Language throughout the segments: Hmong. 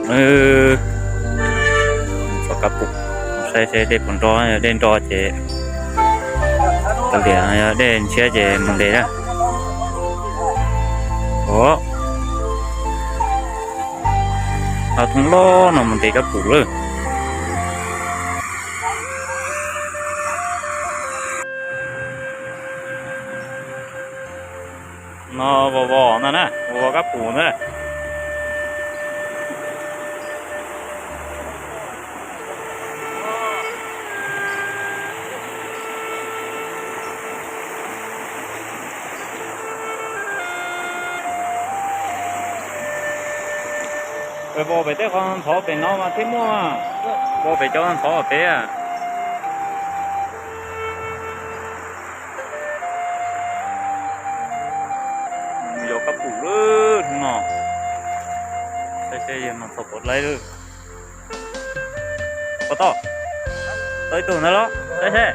Txog kab pum, saib seb dej puas nro, yog dej nro ces kav liam, yog dej ntshiab ces mus ntes na. Ov, thoob loj no mus ntes kab pum lawm. No vos vos ntag na, vos vos kab pum ntag. Vos pem tej qhov ntxhov pem no mas thiaj muaj, vos pem cov ntxhov pem. Yog kab pum lawm hnub no. Saib seb yog no txog puas laib lawm. Puas tau? Tau ib tug ntawd los saib seb.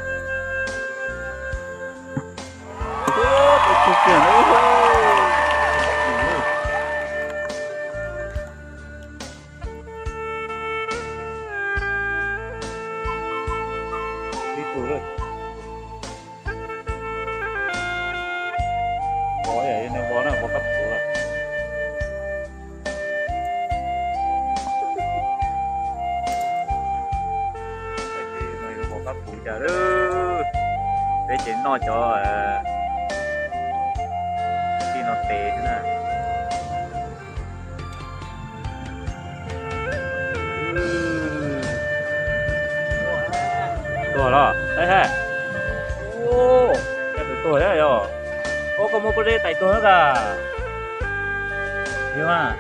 Ib tug lawm. Vov, vov na, vov kab pum lawm. Vov kab pum cas lawm. Peb ces noj cov tij no tes xwb na. Tuag los saib seb. Ua cas tus tuag thiab yog. Ua koj muab pob zeb tais tuag thiab a. Yog mas.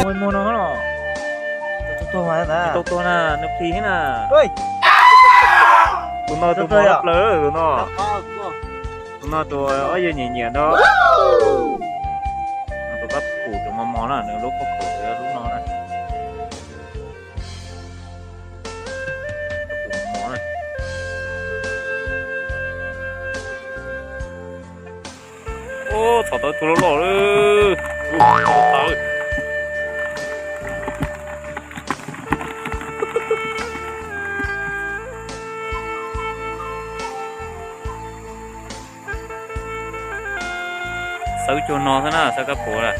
Muaj no los. Tsis tau tuag na, nws plhis thiab na. Tus no tus mos plaws tus no. Tus no tus ob yawg nyiam nyiam no. Tus kab pum tus mos mos na, nws lub pob khaum lub no na. Ub, txhom tau tus loj loj lawm. Xawb cuag no xwb na, xawb kab pum na.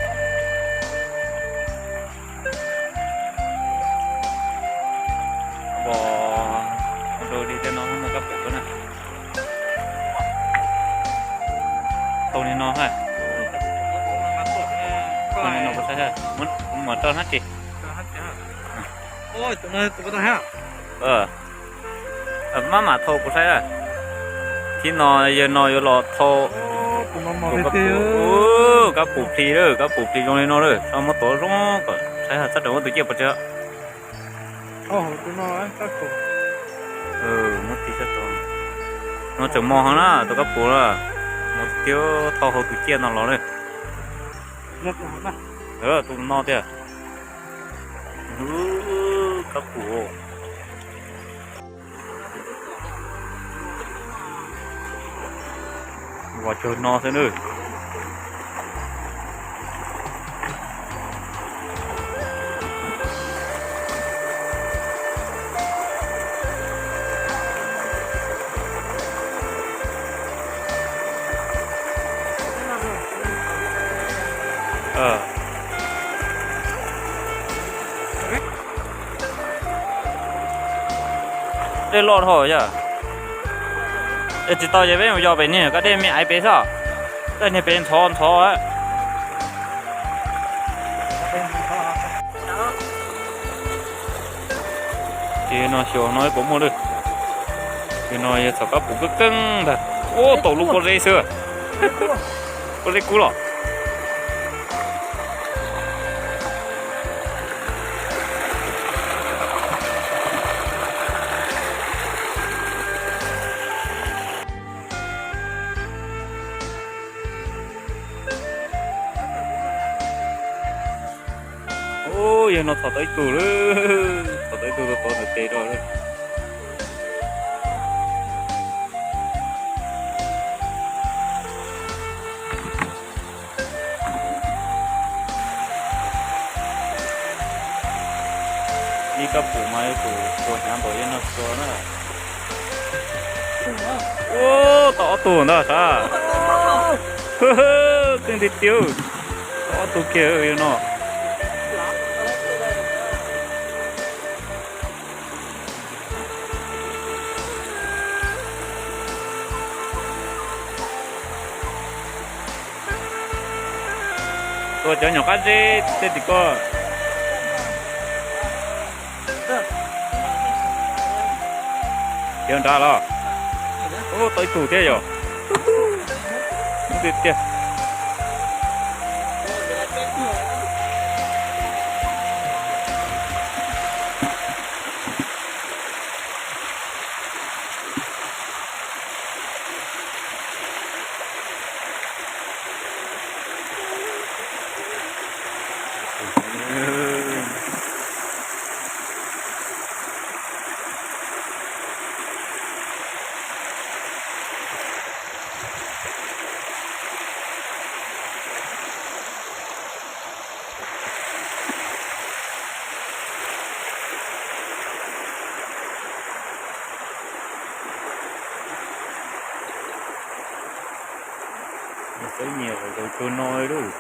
Pom rau li tej no muaj kab pum xwb na. Tau li no ha. Tau li no kuv saib ha. Muab rau hnab ris. Maj mam thau kuv saib na. Thib no yawg no yuav los thau. Kab pum plhis lawm, kab pum plhis zoo li no lawm, muab tuav zoo kom saib txhob rawm muab tus ciaj pov tseg. No tseem mos heev na tus kab pum na, mus tiag thau hauv tus ciaj no los na. Tus no tiag. Kab pum. Vos cuag no xwb na. Dej loj dhau yog. Es tsis tau ces peb mus yos pem niag koj dej me aiv pem xwb. Tej niag pem ntxhov ntxhov. Ces no xyuas no puas muaj lawm. Ces no yog txhom kab pum keeb keeb ntag. Ub, tau lub pob zeb xwb. Pob zeb kub los. Ub, yog no txhom tau ib tug lawm, txhom tau ib tug tau ntawm tes rau lawm. Ib kab pum mas ib tus tua hnyav npaum li no tso na. Ub, tau ob tug ntag sav. Tseeb tiag tiag, tau ob tug kiag no. Tua cov nyuam qab zeb tej tim ko. Cov nrad los. Ub, tau ib tug thiab yom. Tiag tiag. Xav nyiam zaum tsuag no li lauj.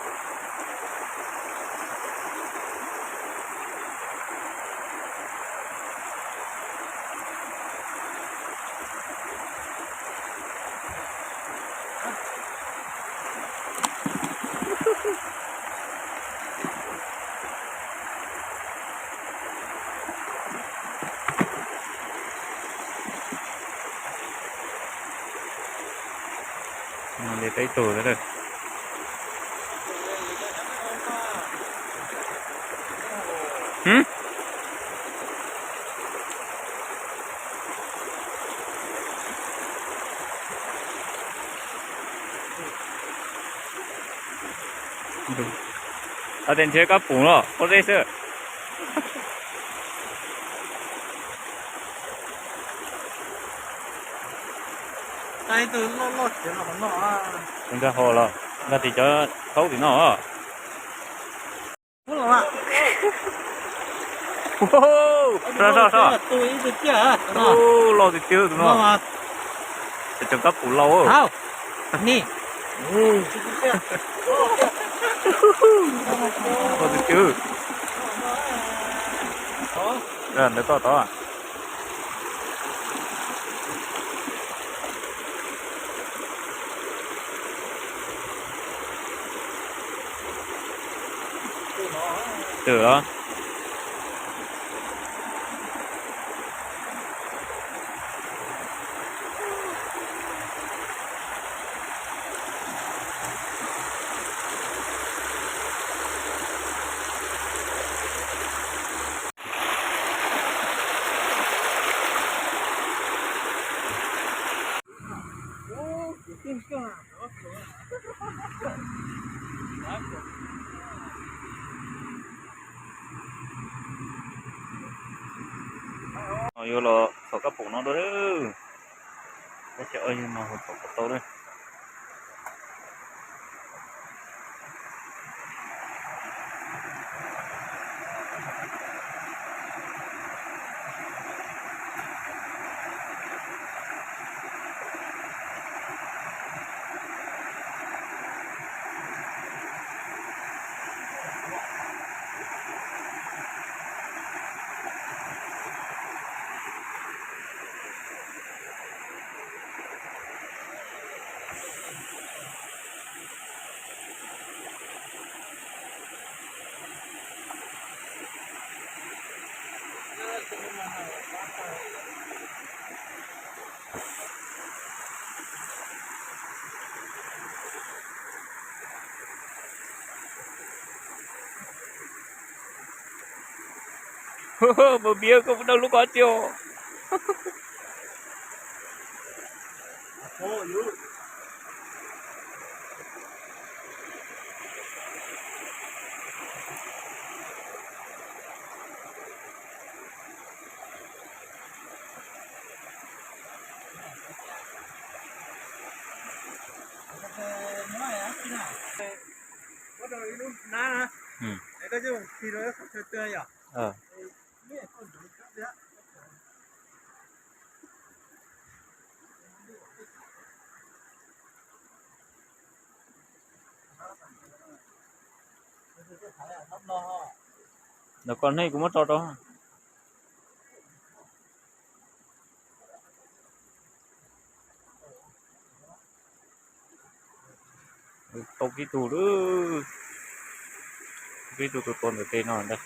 Li peb tug lawm. Ua tias nrhiav kab pum los pob zeb xwb. Tus nkag hauv los nkag tim cov thaub tim no. Soj soj soj. Loj tiag tiag tus no. Cov kab pum laus. Loj tiag tiag. Ntawd toj tod. Twm los. Yuav los txhom kab pum no dua. Tab sis yog no txhom puas tau na. Npawg Npiav, koj puas daws lub ko tsi os? Ntawm koj nej kuv muab tso rau. Tau kib tug lawm, kib tug tua ntawm tej no ntag.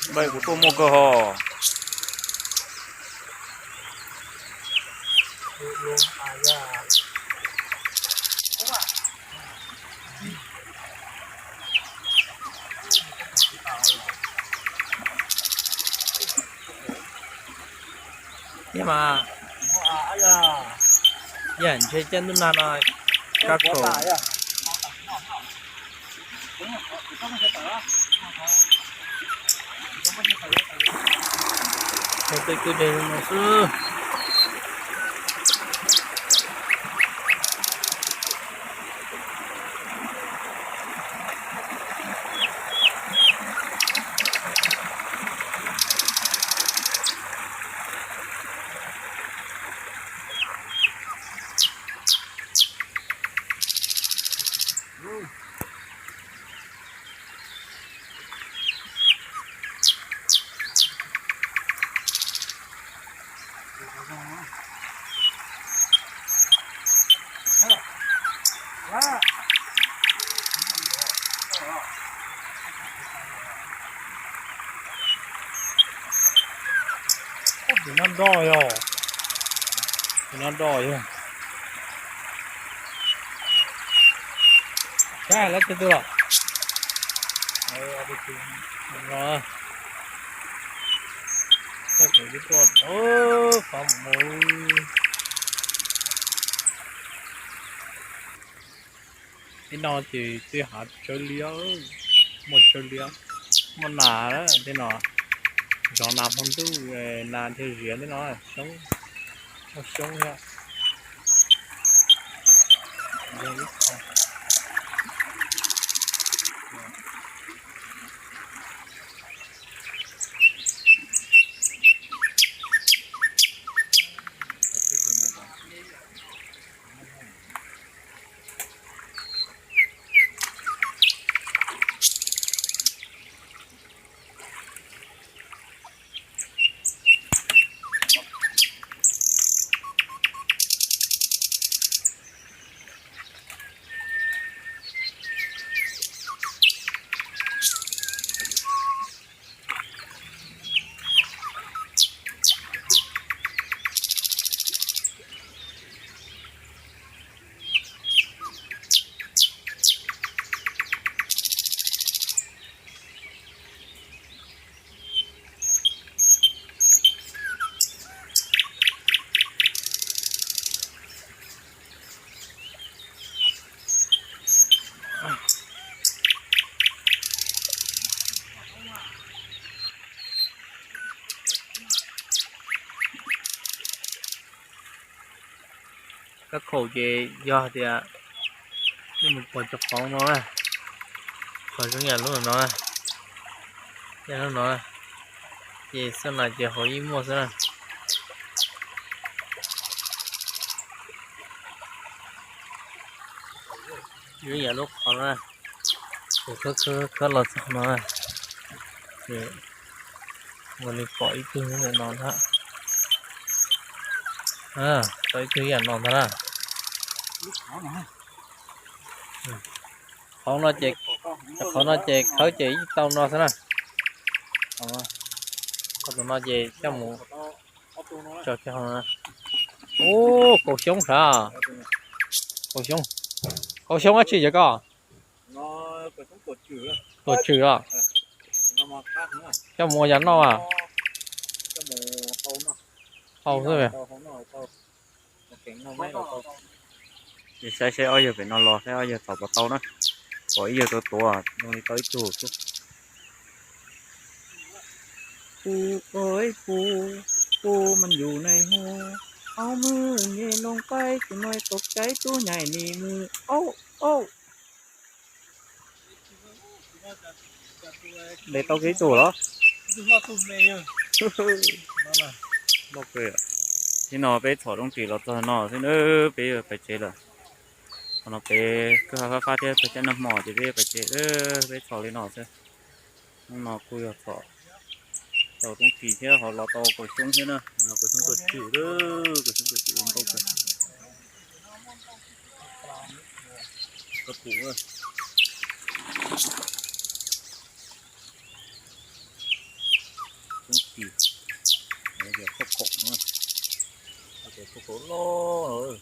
Npaum kuv tuaj muaj kawg hos. Thiab mas, yam ntshe caij ntuj nag no kab kaum. Tej kwj deg no xwb. Tus no do yog, tus no do yog. Saib lawv twg twg los. Tej no ces tej hav tsawg liab, muaj tsawg liab, muaj nas tej no, zov nas hmo ntuj, nas thiaj ziav tej no, xyoob, muaj xyoob thiab. Kab khaum ces yog tias nej mus pom cov qhov no na, qhov zoo yam lub no, yam lub no, ces xab nas ces hauv yeej muaj xwb na. Zoo yam lub qhov no, ces khawb khawb los txog no, ces ua li pom ib tug no ntag, pom ib tug yam no ntag na. Qhov no ces, qhov no ces khawb ces ib tau no xwb na. Qhov no ces coj mus tso cog no. Ub, kaus xyoob sav. Kaus xyoob, kaus xyoob dab tsi yog koj? Tuam tswm los? Coj mus ua yam noj as? Hau xwb. Saib saib ob yawg pem no los saib ob yawg txhom puas tau na. Pom ib yawg tuav tuav zoo li tau ib tug xwb. Pub, pub, pub mas yus nais hu, aub mwj nyem loo paib tus no tau caib tub nyaim nim mus aub aub. Ntes tau kiag ib tug los? Thib no peb txhom roob ris los txog no xwb na, peb pais tsev lawm. Qhov no peb kwj ha fab fab thiab txog caij noj hmo ces peb pais tsev, peb txhom li no xwb. Hnub no kuj yog txhom tau roob ris thiab ho los tau kaus xyoob thiab na, kaus xyoob tuaj tswm, kaus xyoob tuaj tswm ua nkauj kawg. Koj pum roob ris, khauj khaum, khauj khaum loj.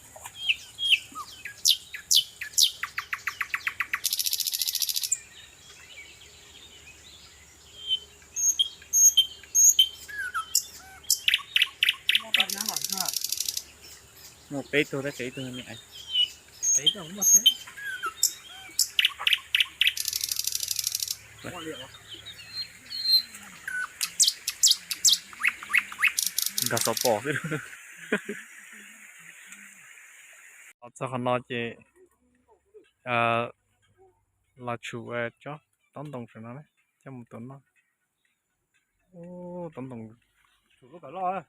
Muaj peb tug tab sis ib tug me. Nkag xov pom xwb. Los txog qhov no ces los tshum tsob taub ntoo saum no coj mus tuav noj. Taub ntoo tshum lub kawm loj.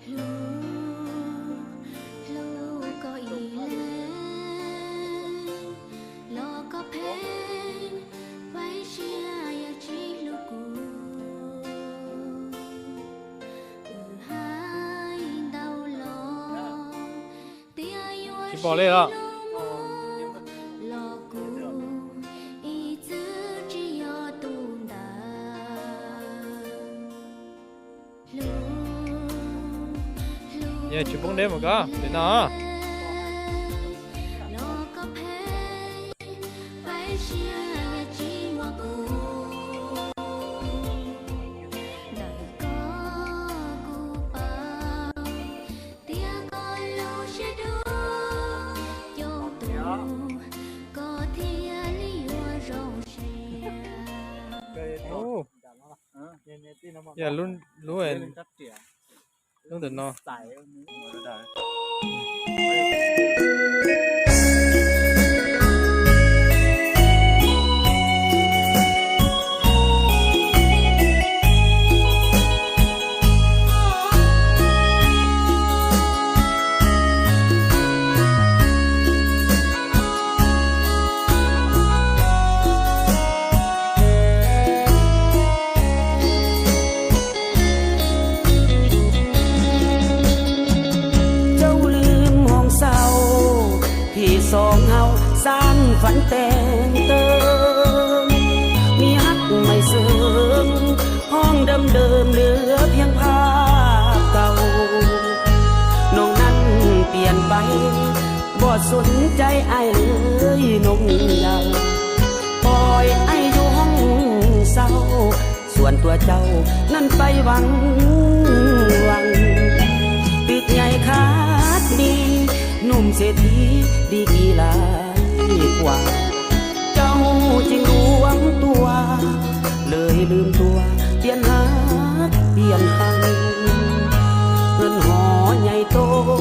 Hlub, hlub koj ib leeg los koj phem, pab siab yog tsis hlub kuv, wb hais ntau los tias yuav tsis pom li los, los kuv ib txwm tsis yog tus ntawd. Yog tsis poob deb mus koj li no. Yog lub, lub ntawm no. Châu lưm hong sau thì xóm hao sang phấn ten tơ, mi hắc mày sớm hong đơm đơm lứa phiêng pha tàu. Nông năn piền bay bỏ xuân cháy ai ơi nông giàu, hỏi ai du hong sau. Xuân tua châu năn bay vắng vắng, tịt nhảy khát đi, nùm xê thí đi kỳ lai qua. Châu chim luống tua, lưới lưm tua, tiên hát tiên hăng. Ngân hó nhảy tô,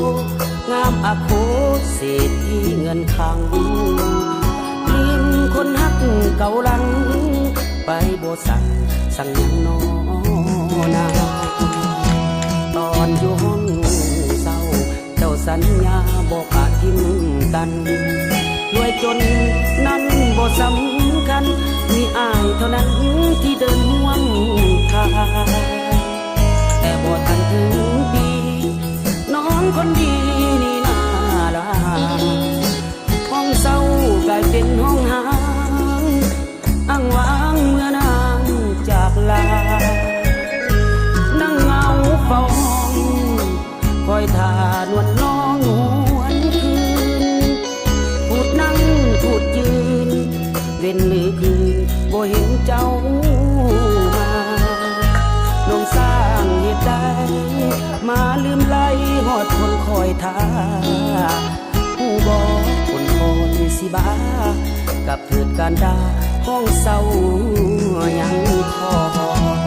ngam ạc hố, xê thí ngân khăng. Lim khôn hắc cầu lăng, bay bùa săng, săng nhắn nó na. Tòn du hôn sau, châu sắn nhà bỏ cả kim tăn. Đuôi chôn năn bỏ sắm khăn, mi ai thơ năn thi đơn huang แต่บ่ทันถึงปี น้องคนดีนี่นาลา ห้องเศร้ากลายเป็นห้องหาง อ้างว้างเมื่อนางจากลา นั่งเหงาเฝ้าห้อง คอยท่านวลน้องหวนคืน พูดนั่งพูดยืน เว้นหรือคืนบ่เห็นเจ้ามา น้องสร้างเหตุใด มาลืมไหลฮอดคนคอยท่า ฮู้บ่คนคอยสิบ้า กับเถิดการด่า ห้องเศร้ายังคอย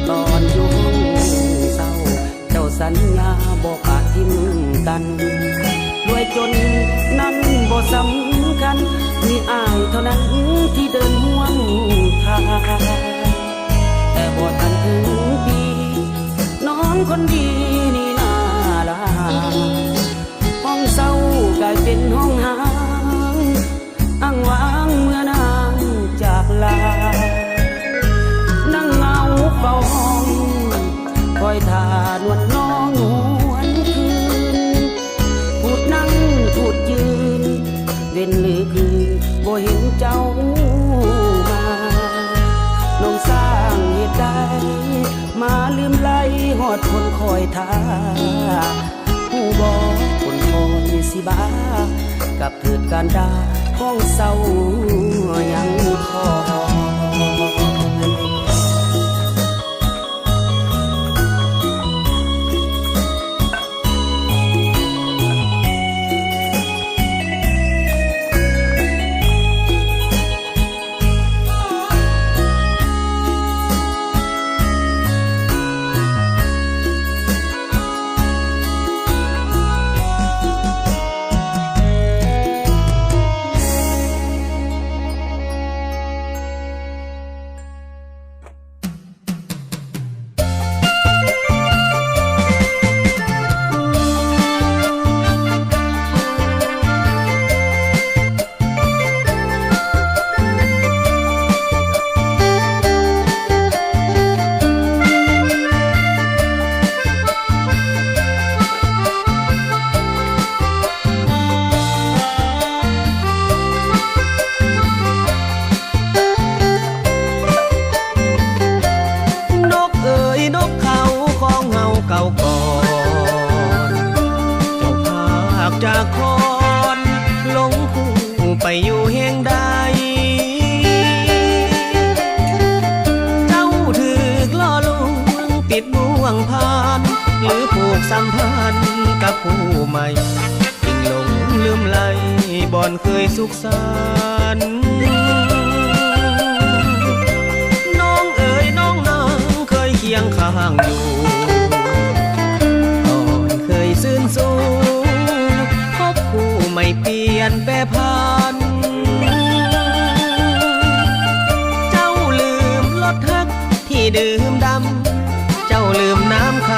ตอนอยู่ห้องเศร้า เจ้าสัญญาบ่ปะทิ่มกัน รวยจนนั้นบ่สำคัญ มีอ้ายเท่านั้นที่เดินห่วงทาง แต่บ่ทันถึงปี น้องคนดีนี่นาลา ห้องเศร้ากลายเป็นห้องหาง อ้างว้างเมื่อนางจากลา นั่งเหงาเฝ้าห้อง คอยท่านวลน้องหวนคืน พูดนั่งพูดยืน เว้นหรือคืนบ่เห็นเจ้ามา น้องสร้างเหตุใด มาลืมไหลฮอดคนคอยท่า ฮู้บ่คนคอยสิบ้า กับเถิดการด่า ห้องเศร้ายังคอย นกเอ๋ยนกเขาของเฮาเก่าก่อน เจ้าพรากจากคอน หลงคู่ไปอยู่แห่งใด เจ้าถูกล่อลวงติดบ่วงพาน หรือผูกสัมพันธ์กับผู้ใหม่ จึงหลงลืมไหลบ่อนเคยสุขสันต์ น้องเอ๋ยน้องนางเคยเคียงข้างอยู่ ก่อนเคยซื่นสู้ พบคู่ใหม่เปลี่ยนแปรผัน เจ้าลืมรสฮักที่ดื่มด่ำ เจ้าลืมน้ำค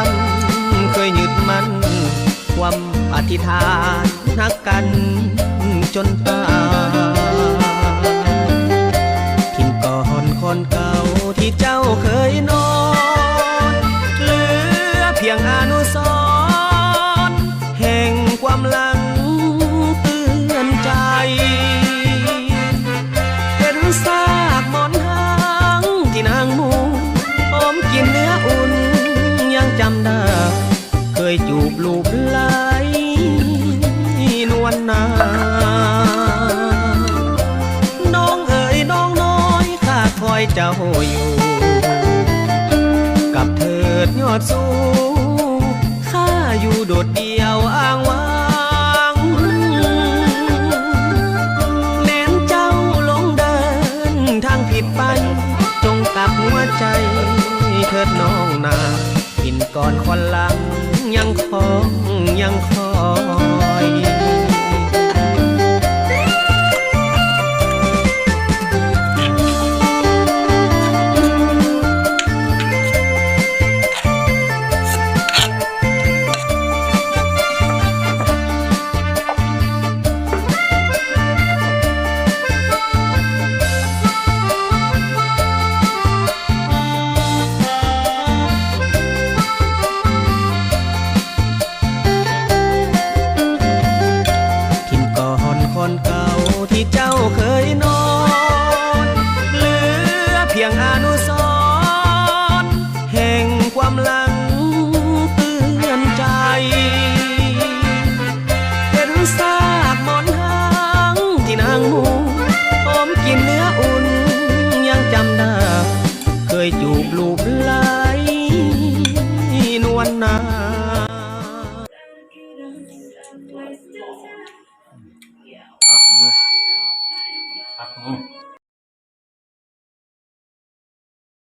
ำเคยยึดมั่น ความอธิษฐานฮักกันจนตาย ถิ่นก่อนคอนเก่าที่เจ้าเคยนอน เหลือเพียงอนุสรณ์แห่งความหลังเตือนใจ เป็นซากหมอนหางที่นางมุง หอมกลิ่นเนื้ออุ่นยังจำได้ เคยจูบลูบไหล้นวลนาง น้องเอ๋ยน้องน้อยข้าคอยเจ้าอยู่ กับเถิดยอดสูง ข้าอยู่โดดเดี่ยวอ้างว้าง แม้นเจ้าหลงเดินทางผิดไป จงกลับหัวใจเถิดน้องนา ก่อนควันหลังยังคงยังคอย